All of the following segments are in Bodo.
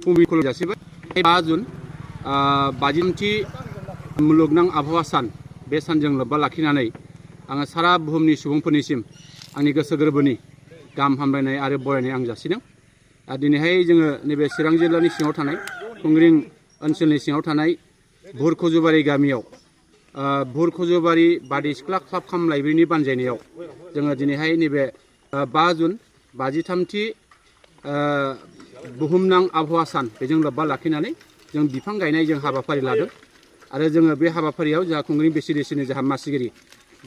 फुंबिलिखौ जासिबाय 5 जुन 50थि मुलुगनां आबहावा सान बे सानजों लोब्बा लाखिनानै आङो सारा बुहुमनि सुबुंफोरनिसिम आंनि गोसो गोरबोनि गाहाम हामलायनाय आरो बरायनाय आं जासिदों। दिनैहाय जोङो नैबे चिरां जिल्लानि सिङाव थानाय खुंग्रिं ओनसोलनि सिङाव थानाय भुरखजुबारि गामियाव भुरखजुबारि बारदै सिख्ला क्लाब काम लाइब्रेरिनि बानजायनायाव जोङो दिनैहाय नैबे 5 जुन 53थि बुहुमनां आबहावा सान बेजों लोब्बा लाखिनानै जों बिफां गायनाय जों हाबाफारि लादों आरो जोङो बे हाबाफारियाव जोंहा खुंग्रिं बिसिडिसिनि जोंहा मासिगिरि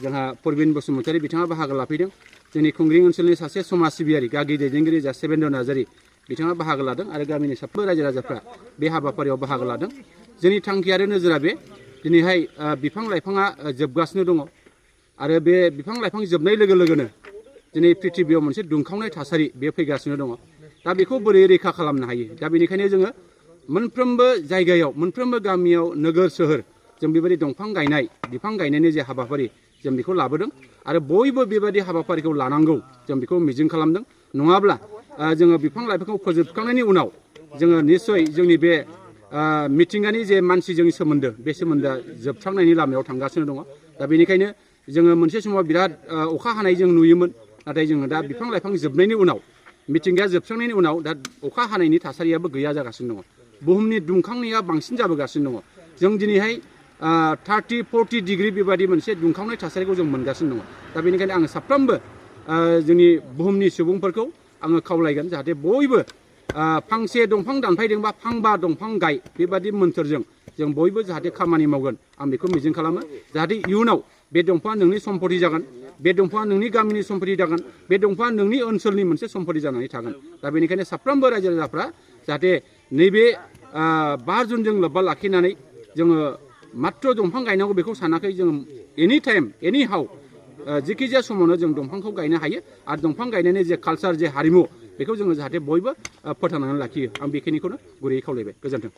जोंहा परबिन बसुमतारी बिथाङा बाहागो लाफैदों। जोंनि खुंग्रिं ओनसोलनि सासे समाज सिबियारि गागि दैदेनगिरि जा सेबेन्द्र नार्जारी बिथाङा बाहागो लादों आरो गामिनि साफ्रोमबो रायजो राजाफ्रा बे हाबाफारियाव बाहागो लादों। जोंनि थांखि आरो नोजोरा बे दिनैहाय बिफां लाइफाङा जोबगासिनो दङ आरो बे बिफां लाइफां जोबनाय लोगो लोगोनो दिनै पृथिबियाव मोनसे दुंखावनाय थासारि बे फैगासिनो दङ। दा बेखौ बोरै रैखा खालामनो हायो? दा बेनिखायनो जोङो मोनफ्रोमबो जायगायाव मोनफ्रोमबो गामियाव नोगोर सोहोर जों बेबायदि दंफां गायनाय बिफां गायनायनि जे हाबाफारि जों बेखौ लाबोदों आरो बयबो बेबायदि हाबाफारिखौ लानांगौ जों बेखौ मिजिं खालामदों। नङाब्ला जोङो बिफां लाइफांखौ फोजोबखांनायनि उनाव जोङो निस्सय जोंनि बे मिथिंगानि जे मानसिजों सोमोन्दो बे सोमोन्दोआ जोबस्रांनायनि लामायाव थांगासिनो दङ। दा बेनिखायनो जोङो मोनसे समाव बिराद अखा हानाय जों नुयोमोन, नाथाय जोङो दा बिफां लाइफां जोबनायनि उनाव मिथिंगाया जोबस्रांनायनि उनाव दा अखा हानायनि थासारियाबो गैया जागासिनो दङ। बुहुमनि दुंखांनाया बांसिन जाबोगासिनो दङ। जों दिनैहाय 30-40 डिग्री बेबायदि मोनसे दुंखावनाय थासारिखौ जों मोनगासिनो दङ। दा बेनिखायनो आङो साफ्रोमबो जोंनि बुहुमनि सुबुंफोरखौ आङो खावलायगोन जाहाथे बयबो फांसे दंफां दानफायदोंबा फांबा दंफां गाय बेबादि मोन्थोरजों जों बयबो जाहाथे खामानि मावगोन आं बेखौ मिजिं खालामो। जाहाथे इयुनाव बे दंफाङा नोंनि सम्पति जागोन, बे दंफाङा नोंनि गामिनि सम्पति जागोन, बे दंफाङा नोंनि ओनसोलनि मोनसे सम्पति जानानै थागोन। दा बेनिखायनो साफ्रोमबो रायजो राजाफ्रा जाहाथे नैबे 5 जुनजों लोब्बा लाखिनानै जोङो मात्र दंफां गायनांगौ बेखौ सानाखै, जों एनि टाइम एनि हाउ जिखिजाया समावनो जों दंफांखौ गायनो हायो आरो दंफां गायनायनि जे कालचार जे हारिमु बेखौ जोङो जाहाथे बयबो फोथांनानै लाखियो। आं बेखिनिखौनो गुरैयै खावलायबाय। गोजोन्थों।